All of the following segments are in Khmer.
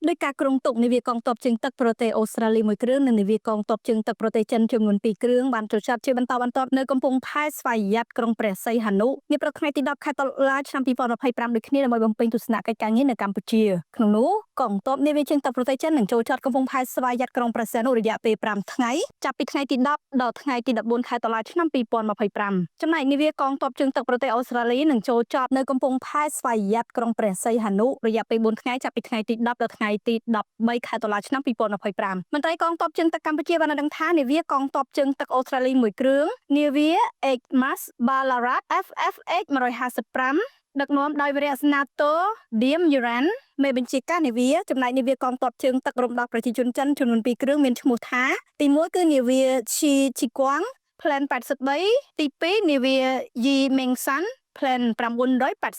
ដោយការគ្រោងទុកនាវាកងទ័ពជើងទឹកប្រទេសអូស្ត្រាលីមួយគ្រឿងនិងនាវាកងទ័ពជើងទឹកប្រទេសចិនចំនួន2គ្រឿងបានចូលចតជាបន្តបន្ទាប់នៅកំពង់ផែស្វយ័តក្រុងព្រះសីហនុនាព្រឹកថ្ងៃទី10ខែតុលាឆ្នាំ2025ដូចគ្នាដើម្បីបំពេញទស្សនកិច្ចការងារនៅកម្ពុជាក្នុងនោះកងទ័ពនាវាជើងទឹកប្រទេសចិននឹងចូលចតកំពង់ផែស្វយ័តក្រុងព្រះសីហនុរយៈពេល5ថ្ងៃចាប់ពីថ្ងៃទី10ដល់ថ្ងៃទី14ខែតុលាឆ្នាំ2025ចំណែកនាវាកងទ័ពជើងទឹកប្រទេសអូស្ត្រាលីនឹងចូលចតនៅកំពង់ផែស្វយ័តក្រុងព្រះសីហនុរយៈពេល4ថ្ងៃចាប់ពីថ្ងៃទី10ដល់ថ្ងៃទី13ខែតុលាឆ្នាំ2025មន្ត្រីកងទ័ពជើងទឹកកម្ពុជាបានឲ្យដឹងថានាវាកងទ័ពជើងទឹកអូស្ត្រាលីមួយគ្រឿងនាវា HMAS Ballarat FFH 155ដឹកនាំដោយវរៈសេនាទរឌៀមយូរ៉ានមេបញ្ជាការនាវាចំណែកនាវាកងទ័ពជើងទឹករំដោះប្រជាជនចិនចំនួន2គ្រឿងមានឈ្មោះថាទី1គឺនាវាឈីជីគួង Plan 83ទី2នាវាយីមេងសាន់ Plan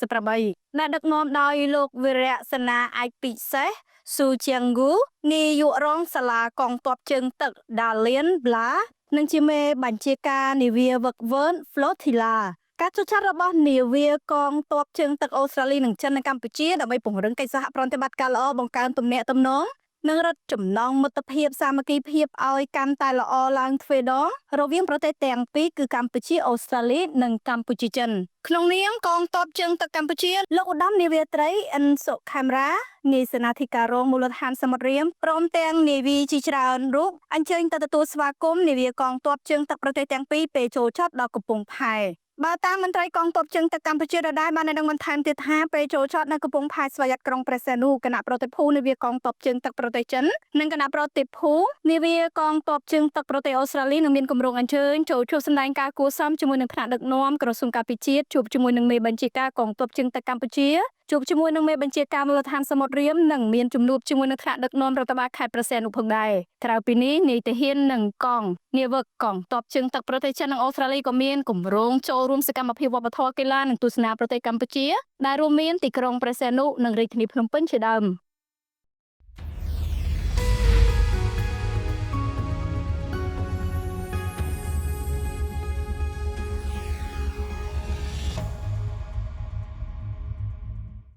988ដែលដឹកនាំដោយលោកវីរៈសេនាឯកពិសេសស៊ូជាងគូនាយករងសាលាកងទ័ពជើងទឹកដាលៀនប្លានិងជាមេបញ្ជាការនាវាវឹកវើន Flotilla ការចុះចាត់របស់នាវាកងទ័ពជើងទឹកអូស្ត្រាលីនិងចិននៅកម្ពុជាដើម្បីពង្រឹងកិច្ចសហប្រតិបត្តិការល្អបង្កើនទំនាក់ទំនងនិងរឹតចំណងមិត្តភាពសាមគ្គីភាពឲ្យកាន់តែល្អឡើងទ្វេដងរវាងប្រទេសទាំងពីរគឺកម្ពុជាអូស្ត្រាលីនិងកម្ពុជាចិនក្នុងនាមកងទ័ពជើងទឹកកម្ពុជាលោកឧត្តមនាវាត្រីអិនសុខេមរានាយសេនាធិការរងមូលដ្ឋានសមុទ្ររាមព្រមទាំងនាវីជាច្រើនរូបអញ្ជើញទៅទទួលស្វាគមន៍នាវាកងទ័ពជើងទឹកប្រទេសទាំងពីរពេលចូលចតដល់កំពង់ផែបើតាមមន្ត្រីកងទ័ពជើងទឹកកម្ពុជាដដែលបានឲ្យដឹងបន្ថែមទៀតថាពេលចូលចតនៅកំពង់ផែស្វយ័តក្រុងព្រះសីហនុគណៈប្រតិភូនាវាកងទ័ពជើងទឹកប្រទេសចិននិងគណៈប្រតិភូនាវាកងទ័ពជើងទឹកប្រទេសអូស្ត្រាលីនឹងមានគម្រោងអញ្ជើញចូលជួបសម្ដែងការគួរសមជាមួយនឹងថ្នាក់ដឹកនាំក្រសួងការពារជាតិជួបជាមួយនឹងមេបញ្ជាការកងទ័ពជើងទឹកកម្ពុជាជួបជាមួយនឹងមេបញ្ជាការមូលដ្ឋានសមុទ្ររាមនិងមានជំនួបជាមួយនឹងថ្នាក់ដឹកនាំរដ្ឋបាលខេត្តព្រះសីហនុផងដែរក្រៅពីនេះនាយទាហាននិងកងនាវិកកងទ័ពជើងទឹកប្រទេសចិននិងអូស្ត្រាលីក៏មានគម្រោងចូលរួមសកម្មភាពវប្បធម៌កីឡានិងទស្សនាប្រទេសកម្ពុជាដែលរួមមានទីក្រុងព្រះសីហនុនិងរាជធានីភ្នំពេញជាដើម។